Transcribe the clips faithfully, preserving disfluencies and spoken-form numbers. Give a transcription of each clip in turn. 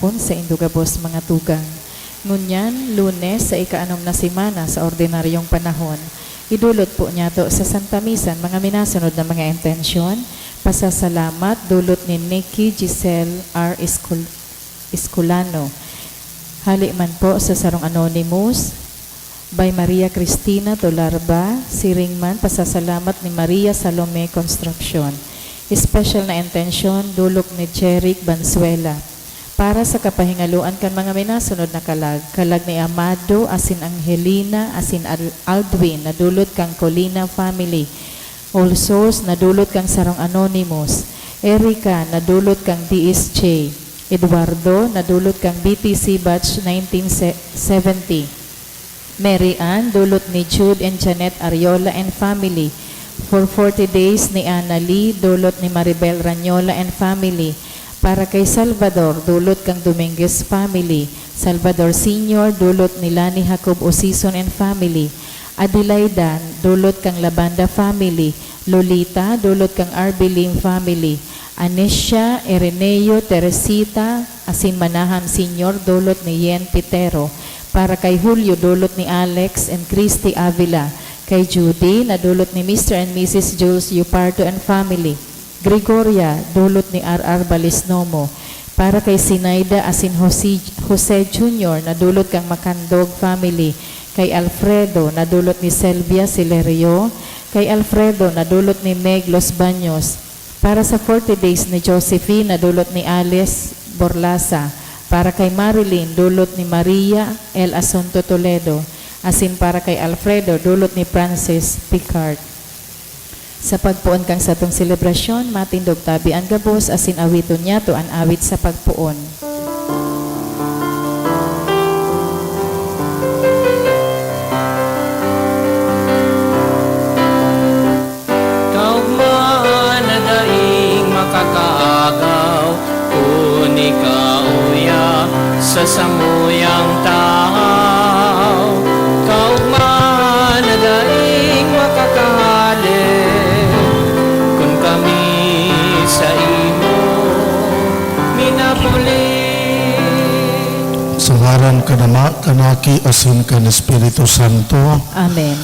Kun saindo gabos mga tugang. Ngunyan, Lunes sa ikaanom na semana sa ordinaryong panahon, idulot po niyato sa Santa Misa an mga minasunod na mga intensyon: pasasalamat dulot ni Nicky Giselle R. Escol-, Escolano, hale man po sa sarong anonymous, by Maria Cristina Tolarba, siring man pasasalamat ni Maria Salome Construccion. Espesyal na intensyon, dulot ni Jeric Banzuela. Para sa kapahingaloan kan mga minasunod na kalag, kalag ni Amado asin Angelina asin Al-, Aldwin na dulot kan Colina family, All Souls na dulot kan sarong anonymous, Erica na dulot kan D S J, Eduardo na dulot kan B T C batch nineteen seventy. Mary Ann, dulot ni Jude and Janet Ariola and family. For forty days ni Anna Lee, dulot ni Maribel Ranyola and family. Para kay Salvador, dulot kang Dominguez family. Salvador Senior, dulot ni Lani Jacob Osison and family. Adelaida, dulot kang Labanda family. Lolita, dulot kang R B Lim family. Anesia, Ireneo, Teresita, asin Manahan Senior, dulot ni Yen Pitero. Para kay Julio, dulot ni Alex and Christy Avila. Kay Judy, na dulot ni Mister and Missus Jules Yupardo and family. Gregoria, dulot ni R R Balisnomo. Para kay Sinaida asin Jose, Jose Junior, na dulot kang Macandog family. Kay Alfredo, na dulot ni Selvia Silerio. Kay Alfredo, na dulot ni Meg Los Baños. Para sa forty days ni Josephine, na dulot ni Alice Borlasa. Para kay Marilyn, dulot ni Maria El Asunto Toledo. Asin para kay Alfredo, dulot ni Francis Picard. Sa pagpoon kan satong selebrasyon, matindog tabi an gabos asin awiton niyato an awit sa pagpoon. Kaugma na daing makakaagaw, kun ika uya sa samuyang tahaw. Kaugma na daing makakahale, kun kami saimo minapuli. Sa ngaran kan Ama, kan Aki, asin kan Espiritu Santo. Amen.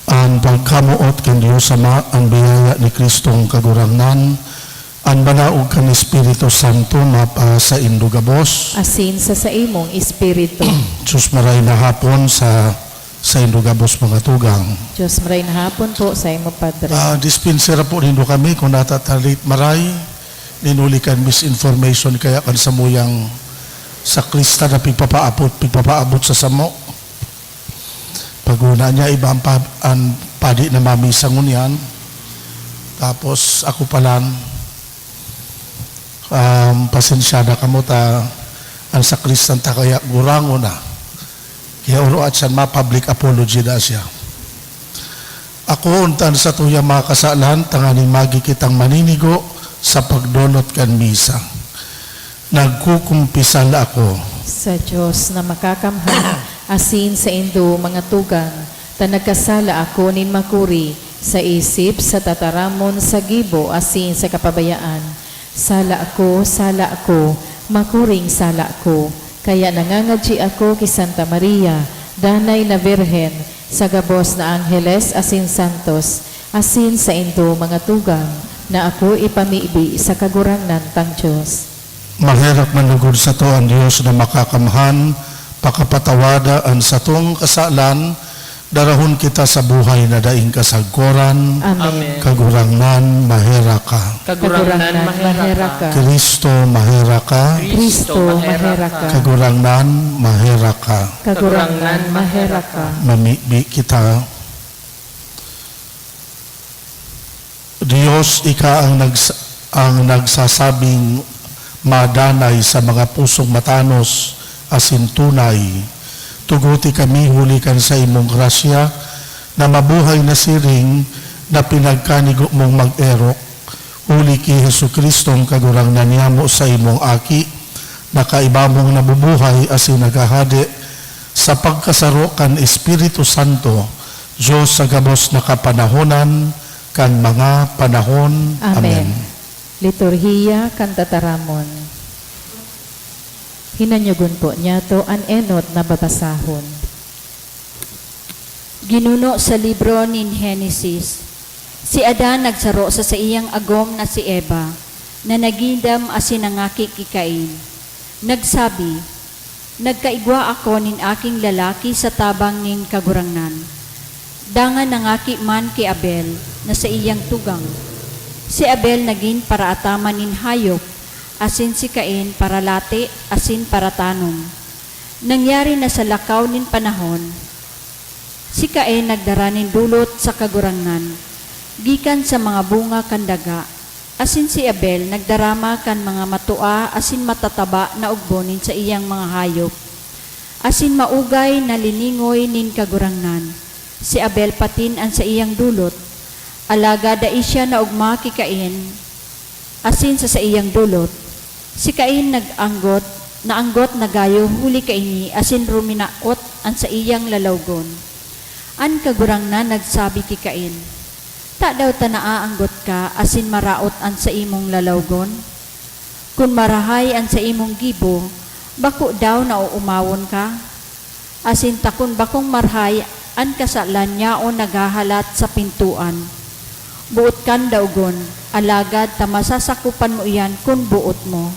An pagkamoot kan Dios Ama, an biyaya ni Cristong Kagurangnan, an balaog kan Espiritu Santo mapasaindo gabos. Asin sa saimong espiritu. Sus, maray na hapon sa saindo gabos, mga tugang. Diyos, maray na hapon po sa imo, Padre. Ah, dispensera po nindo kami kung natatalit maray, linuli kan misinformation kaya kan samuyang sakrista na pigpapaabot, pigpapaabot sa samo. Pag-una niya, iba ang pa-, ang padi na mamisa ngunyan. Tapos ako palan, um, pasensyada kamo ta, ang sakristan ta kaya gurangon na. Kaya uruat siya ma-public apology na siya. Ako unta an satuyang mga kasalan, tanganing magi kitang maninigo sa pagdolot kan misa. Nagkukumpisal ako. Sa Dios na makakamhan, asin saindo, mga tugang, ta nagkasala ako nin makuri, sa isip, sa tataramon, sa gibo, asin sa kapabayaan. Sala ako, sala ako, makuring sala ako. Kaya nangangadyi ako ki Santa Maria, Danay na Birhen, sa gabos na angheles asin santos, asin saindo, mga tugang, na ako ipamibi sa Kagurangnan tang Dios. Maherak man lugod sato an Dios na makakamhan, pakapatawada an satong kasalan, darahon kita sa buhay na daing kasagkoran. Amen. Amen. Kagurangnan, maherak ka. Kagurangnan, maherak ka. Cristo, maherak ka. Cristo, maherak ka. Kagurangnan, maherak ka. Kagurangnan, maherak ka. Mamibi kita. Dios, ika ang nags-, ang nagsasabing madanay sa mga pusong matanos asin tunay. Tuguti kami huli kan saimong grasya na mabuhay na siring na pinagkanigo mong mag-erok. Huli ki Jesu-Cristong Kagurangnan niamo, saimong Aki, na kaiba mong nabubuhay asin naghahade sa pagkasaro kan Espiritu Santo, Dios sa gabos na kapanahonan kan mga panahon. Amen. Amen. Liturhiya kan Tataramon. Hinanyogon po niyato an enot na babasahon. Ginuno sa libro nin Henesis. Si Adan nagsaro sa saiyang agom na si Eva, na nagindam asin nangaki ki Cain. Nagsabi, "Nagkaigwa ako nin aking lalaki sa tabang nin Kagurangnan." Dangan nangaki man ki Abel, na saiyang tugang. Si Abel nagin paraataman nin hayop, asin si Cain paralati asin paratanom. Nangyari na sa lakaw nin panahon, si Cain nagdara nin dolot sa Kagurangnan, gikan sa mga bunga kan daga, asin si Abel nagdarama kan mga matua asin matataba na ugbo nin saiyang mga hayop, asin maugay na liningoy nin Kagurangnan. Si Abel patin an saiyang dolot, alagad dai siya naogma ki Cain, asin sa saiyang dolot. Si Cain nag-anggot, naanggot na gayo huli kaini asin ruminaot an saiyang lalawgon. An Kagurangnan nagsabi ki Cain, "Tadaw ta naaanggot ka asin maraot an saimong lalawgon? Kun marahay an saimong gibo, bako daw na oomawon ka? Asin ta kun bakong marahay an kasalan yaon naghahalat sa pintoan, boot kan daogon, alagad ta masasakopan mo iyan kun boot mo."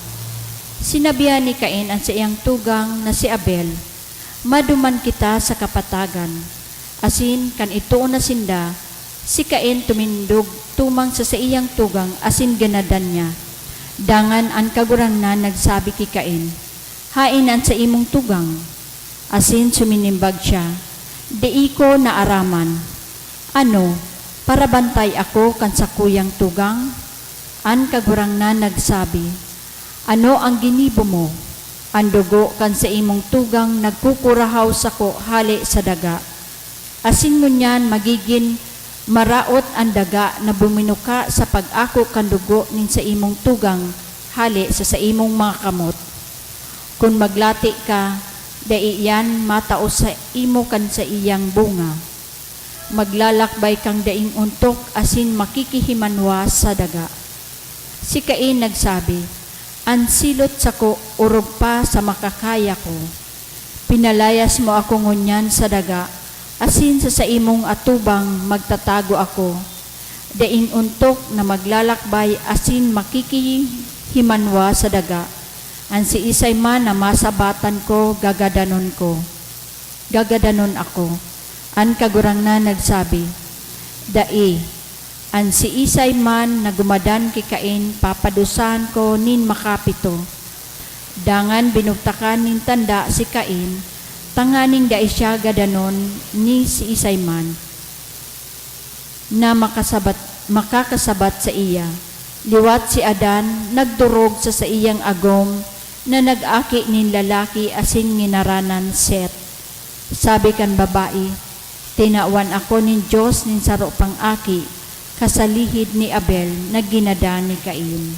Sinabihan ni Cain an saiyang tugang na si Abel, "Maduman kita sa kapatagan." Asin kan itoo na sinda, si Cain tumindog tumang sa saiyang tugang asin ginadan niya. Dangan an Kagurangnan nagsabi ki Cain, "Haen an saimong tugang?" Asin suminimbag siya, "Dai ko naaraman. Ano, parabantay ako kan sakuyang tugang?" An Kagurangnan nagsabi, "Ano an ginibo mo? An dugo kan saimong tugang nagkukurahaw sako hale sa daga. Asin ngunyan magigin maraot an daga na buminuka sa pag-ako kan dugo nin saimong tugang hale sa saimong mga kamot. Kun maglati ka, dai iyan matao saimo kan saiyang bunga. Maglalakbay kang daing ontok asin makikihimanwa sa daga." Si Cain nagsabi, "An silot sako orog pa sa makakaya ko. Pinalayas mo ako ngunyan sa daga, asin sa saimong atubang magtatago ako. Daing ontok na maglalakbay asin makikihimanwa sa daga. An siisay man na masabatan ko, gagadanon ko. Gagadanon ako." An Kagurangnan nagsabi, "Dai, an siisay man na gumadan ki Cain, papadusahan ko nin makapito." Dangan binugtakan nin tanda si Cain, tanganing dai siya gadanon ni siisay man na makasabat, makakasabat saiya. Liwat si Adan nagdorog sa saiyang agom na nag-aki nin lalaki asin nginaranan Set. Sabi kan babae, "Tinawan ako nin Dios nin saro pang aki, kasalihid ni Abel na ginadan ni Cain."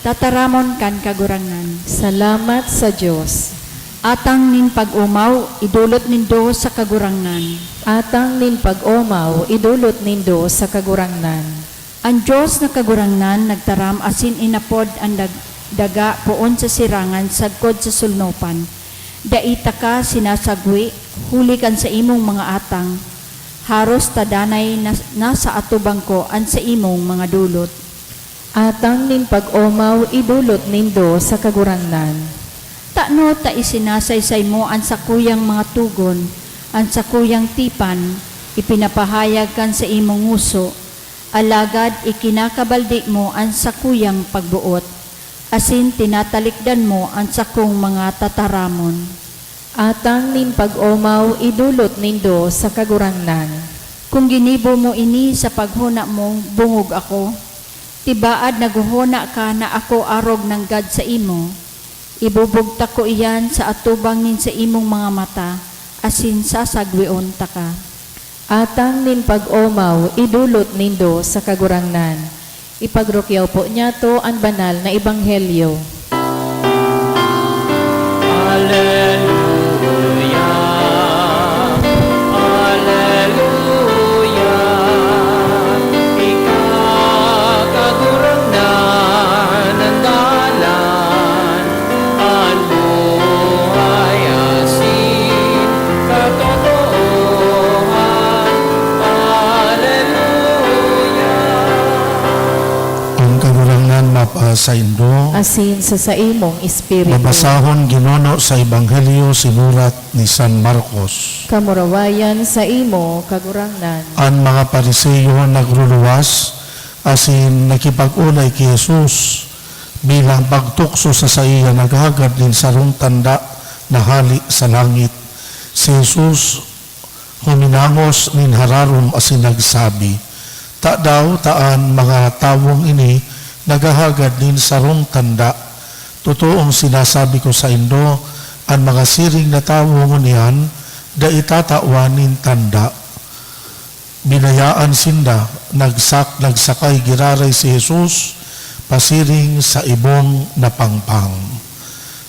Tataramon kan Kagurangnan. Salamat sa Dios. Atang nin pag-omaw, idolot nindo sa Kagurangnan. Atang nin pag-omaw, idolot nindo sa Kagurangnan. An Dios na Kagurangnan nagtaram asin inapod an dag-, daga poon sa sirangan sagkod sa solnopan. Dai taka sinasagwe huli kan saimong mga atang. Haros ta danay na, nasa atubang ko an saimong mga dolot. Atang nin pag-omaw idolot nindo sa Kagurangnan. Tano ta isinasaysay mo an sakuyang mga togon, an sakuyang tipan, ipinapahayag kan saimong ngoso, alagad ikinakabaldi mo an sakuyang pagboot, asin tinatalikdan mo an sakong mga tataramon. Atang nin pag-omaw idolot nindo sa Kagurangnan. Kun ginibo mo ini sa paghona mo, bongog ako. Tibaad naghohona ka na ako arog nanggad saimo. Ibubugtak ko iyan sa atubang nin saimong mga mata, asin sasagweon taka. Atang nin pag-omaw idolot nindo sa Kagurangnan. Ipagrukyaw po niyato an banal na ebanghelyo. Aleluya, aleluya, ika, Kagurangnan, an dalan, saindo. Asin sa saimong espiritu. Babasahon, Ginoo, sa Ebanghelyo sinurat ni San Marcos. Kamurawayan saimo, Kagurangnan. An mga Fariseo nagruluwas asin nakipag-olay ki Jesus. Bilang pagtukso sa saiya, naghagad nin sarong tanda na hale sa langit. Si Jesus huminangos nin hararom asin nagsabi, "Tadaw ta an mga tawong ini naghahagad nin sarong tanda? Totoong sinasabi ko saindo, an mga siring na tawo ngunyan dai tatawan nin tanda." Binayaan sinda, nagsak-, nagsakay giraray si Jesus pasiring sa ibong na pangpang.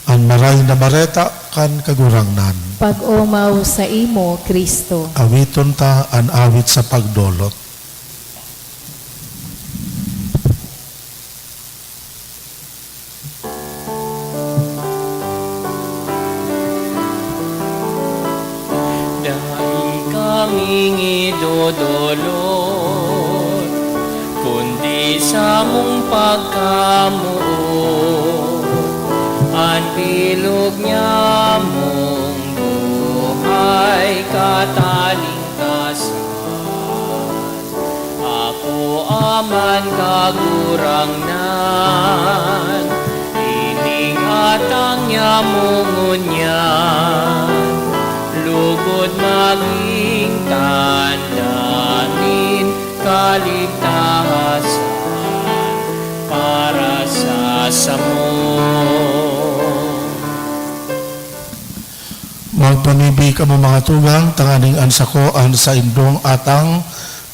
An Maray na Bareta kan Kagurangnan. Pag-omaw saimo, Cristo. Awiton ta an awit sa pagdolot. Dai kaming idodolot, kundi samong pagkamoot, an bilog nyamong buhay katalingkasan. Apo, Ama, Kagurangnan, ining atang nyamo ngunyan, lugod magin tanda nin kaligtasan para sa samo. Magpamibi kamo, mga tugang, tanganing an sako an saindong atang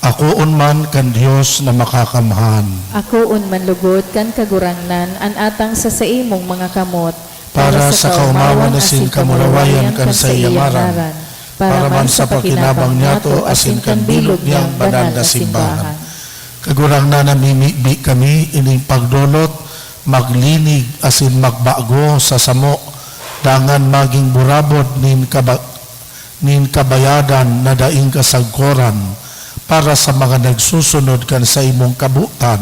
akoon man kan Dios na Makakamhan. Akoon man lugod kan Kagurangnan an atang sa saimong mga kamot, para sa kaomawan asin kamurawayan kan saiyang ngaran, para man sa pakinabang niyato asin kan bilog niyang banal na simbahan. Kagurangnan, namimibi kami ining pagdolot, maglinig asin magbago sa samo, dangan magin burabod nin kaba-, nin kabayadan na daing kasagkoran para sa mga nagsusunod kan saimong kabotan,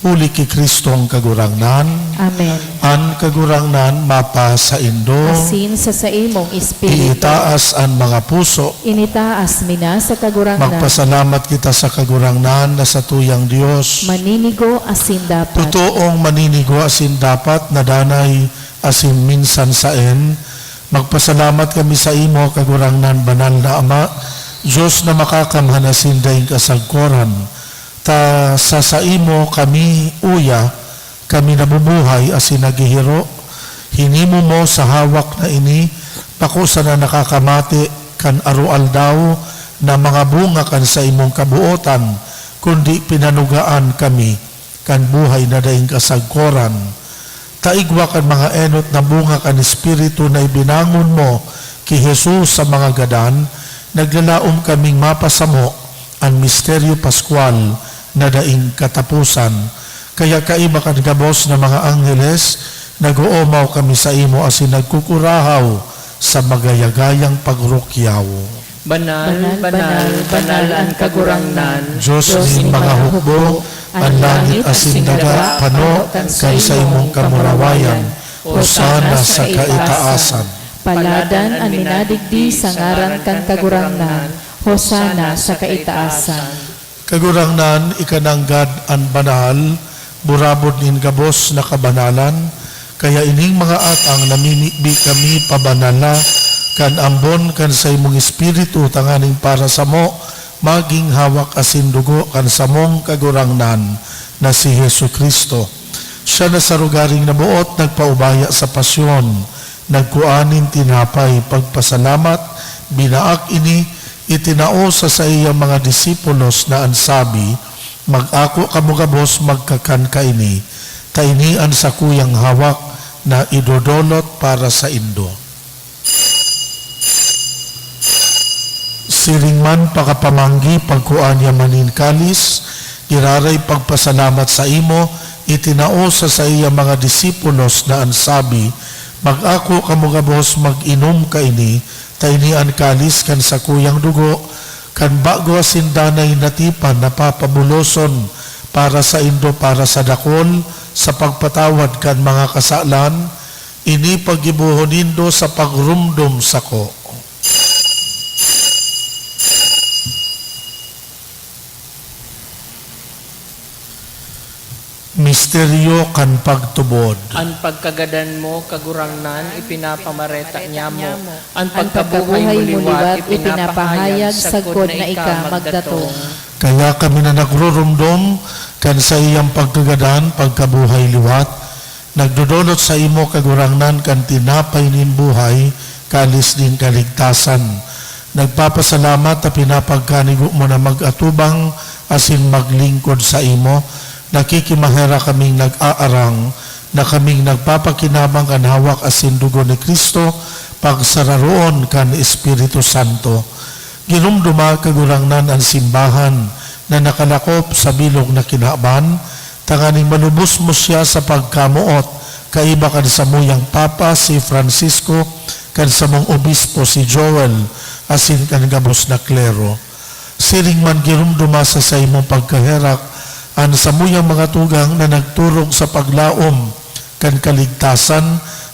huli ki Cristong Kagurangnan. Amen. An Kagurangnan mapasaindo. Asin sa saimong espiritu. Iitaas an mga puso. Initaas mi na sa Kagurangnan. Magpasalamat kita sa Kagurangnan na satuyang Dios. Maninigo asin dapat. Totoong maninigo asin dapat na danay asin minsan saen. Magpasalamat kami saimo, Kagurangnan, Banal na Ama, Dios na Makakamhan asin daing kasagkoran, ta sa saimo kami uya, kami nabubuhay asin naghihiro. Hinimo mo sa hawak na ini, bako sana nakakamate kan aroaldaw na mga bunga kan saimong kabotan, kundi pinanugaan kami kan buhay na daing kasagkoran. Ta igwa kan mga enot na bunga kan Espiritu na ibinangon mo ki Jesus sa mga gadan, naglalaom kaming mapasamo an misteryo paskwal na daing kataposan. Kaya kaiba kan gabos na mga angheles, nag-oomaw kami saimo asin nagkukurahaw sa magayagayang pagrukyaw. Banal, banal, banal an Kagurangnan, Dios nin mga hukbo, an langit asin daga pano kan saimong kamurawayan. Hosana sa kaitaasan. Paladan an minadigdi sa ngaran kan Kagurangnan. Hosana sa kaitaasan. Kagurangnan, ika nanggad an banal, burabod nin gabos na kabanalan. Kaya ining mga atang namimibi kami pabanala kan ambon kan saimong Espiritu, tanganing para samo magin hawak asin dugo kan samong Kagurangnan na si Jesu-Cristo. Siya na sa rogaring naboot nagpaubaya sa pasyon, nagkua nin tinapay, pagpasalamat, binaak ini, itinao sa saiyang mga disipulos na an sabi, "Mag-ako kamo gabos magkakan kaini, ta ini an sakuyang hawak na idodolot para saindo." Siring man pakapamanggi, pagkua niya man nin kalis, giraray pagpasalamat saimo, itinao sa saiyang mga disipulos na an sabi, "Mag-ako kamo gabos mag-inom kaini, ta ini an kalis kan sakuyang dugo, kan bago asin danay na tipan na papabuloson para saindo, para sa dakul, sa pagpatawad kan mga kasalan, ini paggibohon nindo sa pagrumdom sako. Misteryo kan pagtubod. An pagkagadan mo, Kagurangnan, ipinapamareta niamo. An pagkabuhay mo liwat, ipinapahayag sagkod na ika magdatong. Kaya kami na nagrurumdom kan saiyang pagkagadan, pagkabuhay liwat, nagdodolot sa imo, Kagurangnan, kan tinapay nin buhay, kalis nin kaligtasan. Nagpapasalamat ta pinapagkanigo mo na mag-atubang asin maglingkod sa imo. Nakikimaherak kaming nag-aarang na kaming nagpapakinabang kan hawak asin dugo ni Cristo, pagsararoon kan Espiritu Santo. Giromdoma, Kagurangnan, an simbahan na nakalakop sa bilog na kinaban, tanganing malubos mo siya sa pagkamoot, kaiba kan samuyang Papa, si Francisco, kan samong Obispo, si Joel, asin kan gabos na klero. Siring man, giromdoma sa saimong pagkaherak an samuyang mga tugang na nagturog sa paglaom kan kaligtasan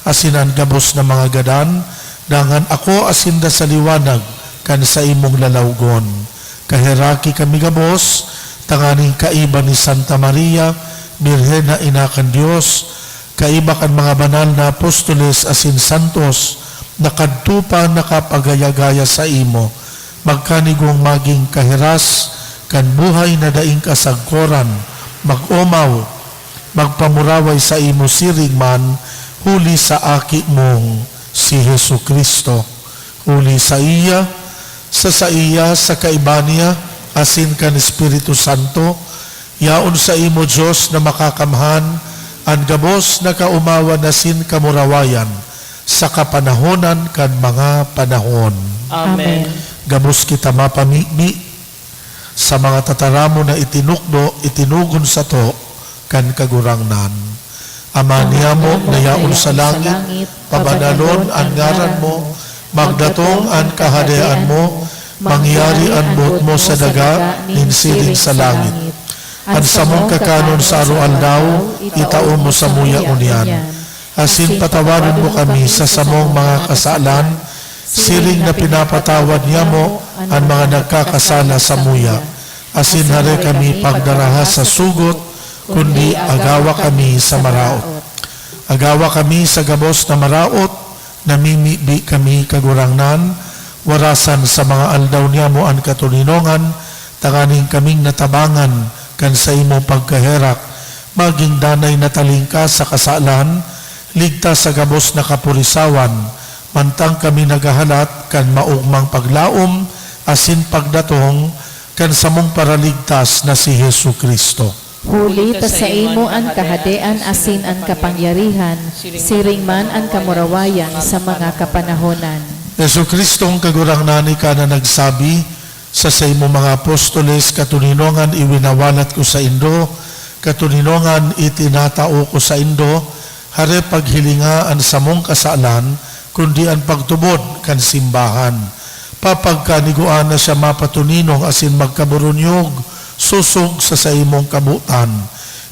asin an gabos na mga gadan, dangan ako asinda sa liwanag kan saimong lalawgon. Kaheraki kami gabos, tanganing kaiba ni Santa Maria, Birhen na ina kan Dios, kaiba kan mga banal na apostoles asin santos, na kadto pa nakapagaya-gaya saimo, magkanigong magin kahiras kan buhay na daing kasagkoran, mag-omaw, magpamuraway saimo siring man, huli sa Aki mong si Jesu-Cristo. Huli saiya, sa saiya, sa kaiba niya, asin kan Espiritu Santo, yaon saimo, Dios na makakamhan, an gabos na kaomawan asin kamurawayan, sa kapanahonan kan mga panahon. Amen. Amen. Gabos kita mapamibi sa mga tataramon na itinukdo, itinugon sato kan Kagurangnan. Ama niamo na yaon sa langit, pabanalon an ngaran mo, magdatong an kahadean mo, mangyari an boot mo sa daga nin siring sa langit. An samong kakanon sa aroaldaw, itao mo samuya ngunyan. Asin patawadon mo kami sa samong mga kasalan, siring na pinapatawad niamo an mga nagkakasala samuya. Asin hare kami pagdaraha sa sugot, kundi agawa kami sa maraot. Agawa kami sa gabos na maraot, namimibi kami, Kagurangnan, warasan sa mga aldaw niamo an katoninongan, tanganing kaming natabangan kan saimong pagkaherak, magin danay na talingkas sa kasalan, ligtas sa gabos na kapurisawan, mantang kami naghahalat kan maogmang paglaom asin pagdatong kan samong Paraligtas na si Jesu-Cristo. Huli ta saimo an kahadean asin an kapangyarihan, siring man an kamurawayan sa mga kapanahonan. Jesu-Cristong Kagurangnan, ika na nagsabi sa saimong mga apostoles, "Katoninongan iwinawalat ko saindo, katoninongan itinatao ko saindo." Hare paghilinga an samong kasalan, kundi an pagtubod kan simbahan. Papagkanigua na siya mapatoninong asin magkaburunyog sosog sa saimong kabotan.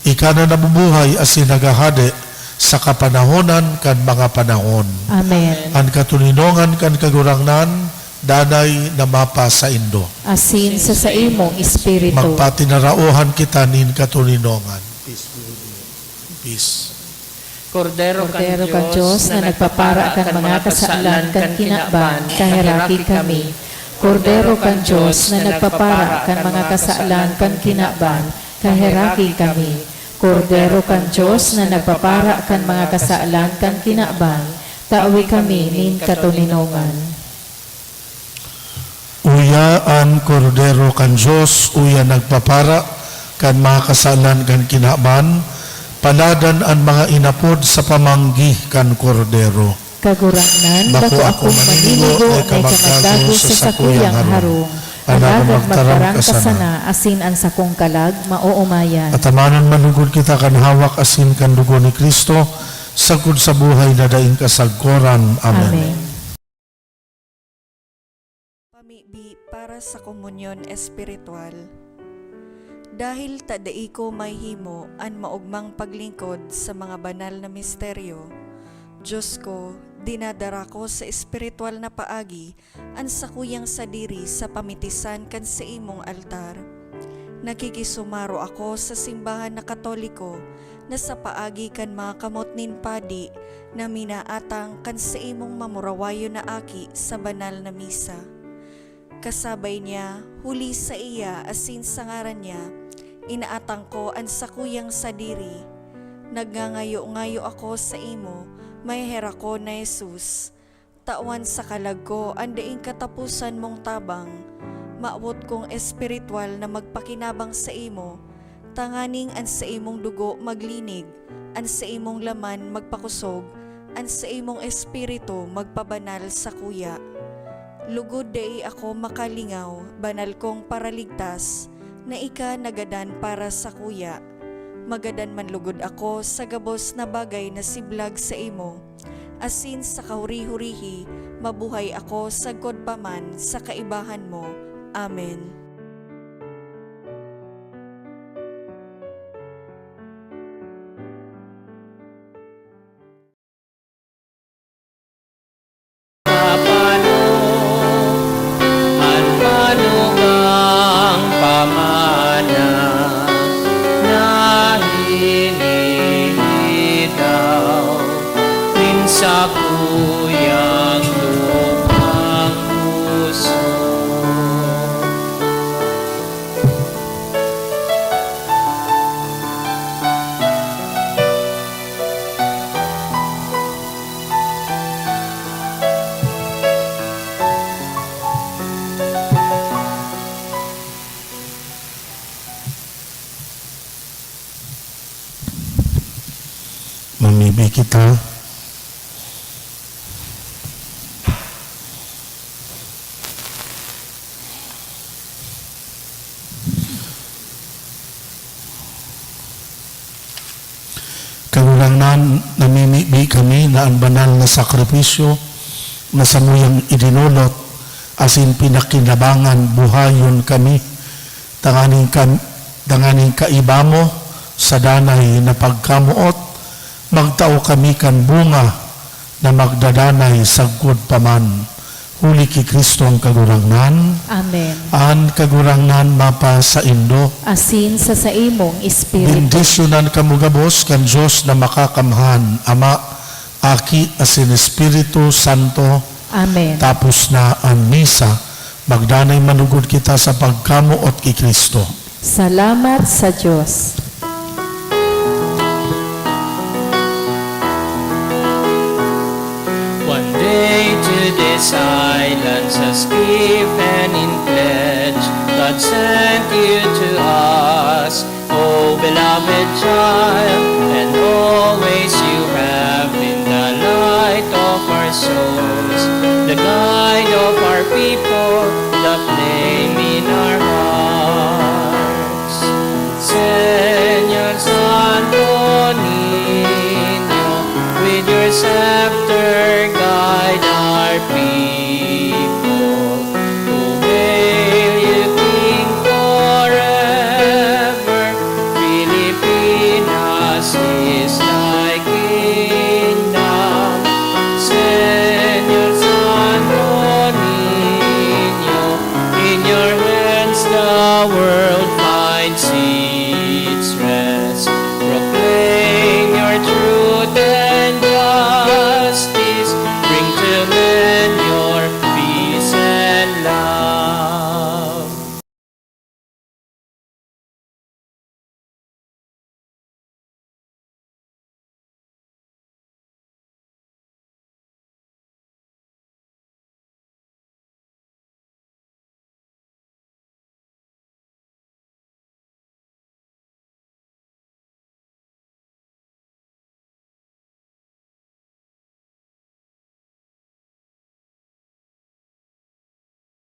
Ika na nabubuhay asin naghahade sa kapanahonan kan mga panahon. Amen. An katoninongan kan Kagurangnan, danay na mapasaindo. Asin sa saimong espiritu. Magpatinaraohan kita nin katoninongan. Peace be with you. Peace. Kordero kan Dios na nagpapara kan mga kasalan kan kinaban, kaheraki kami. Kordero kan Dios na nagpapara kan mga kasalan kan kinaban, kaheraki kami. Kordero kan Dios na nagpapara kan mga kasalan kan kinaban, tawi kami nin katoninongan. Uya an Kordero kan Dios, uya nagpapara kan mga kasalan kan kinaban. Paladan an mga inapod sa pamanggi kan Kordero. Kagurangnan, bako akong maninigo na ika magdago sa sakuyang harong, alagad magtaram ka sana, asin an sakong kalag maoomayan. Atamanon man lugod kita kan hawak asin kan dugo ni Cristo, sagkod sa buhay na daing kasagkoran. Amen. Amen. Pamibi para sa komunyon espiritual. Dahil ta dai ko mahihimo an maogmang paglingkod sa mga banal na misteryo, Diyos ko, dinadara ko sa espiritual na paagi an sakuyang sadiri sa pamitisan kan saimong altar. Nakikisumaro ako sa simbahan na Katoliko na sa paagi kan mga kamot nin padi na minaatang kan saimong mamurawayon na aki sa banal na misa. Kasabay niya, huli saiya asin sa ngaran niya, inaatang ko an sakuyang sadiri. Nagngangayo-ngayo ako saimo, maheherakon na Jesus. Tawan sa kalag ko an daing kataposan mong tabang. Mawot kong espiritual na magpakinabang saimo, tanganing an saimong dugo maglinig, an saimong laman magpakosog, an saimong espiritu magpabanal sakuya. Lugod dai ako makalingaw, banal kong Paraligtas, na ika nagadan para sakuya. Magadan man lugod ako sa gabos na bagay na siblag saimo, asin sa kahuri-hurihi mabuhay ako sagkod pa man sa kaibahan mo. Amen. Mapano an manugang pamana na hinihitaw nin sakuyang lupang puso. Mamibi kita. Kagurangnan, namimibi kami na an banal na sakripisyo na samuyang idinolot asin pinakinabangan buhayon kami, tanganing kam-, tanganing kaiba mo sa danay na pagkamoot, magtao kami kan bunga na magdadanay sagkod pa man. Huli ki Cristo an Kagurangnan. Amen. An Kagurangnan mapasaindo. Asin sa saimong espiritu. Bendisyonan kamo gabos kan Dios na Makakamhan, Ama, Aki, asin Espiritu Santo. Amen. Tapos na an misa. Magdanay manugod kita sa pagkamoot ki Cristo. Salamat sa Diyos. One day to this island, as given in pledge, God sent you to us, oh beloved child, and always you have been the light of our souls, the guide of our people, the flame in our hearts. Señor Santo Niño, with your scepter guide our people. Who hail you, King, forever. Pilipinas is thy kingdom. Señor Santo Niño, in your hands the world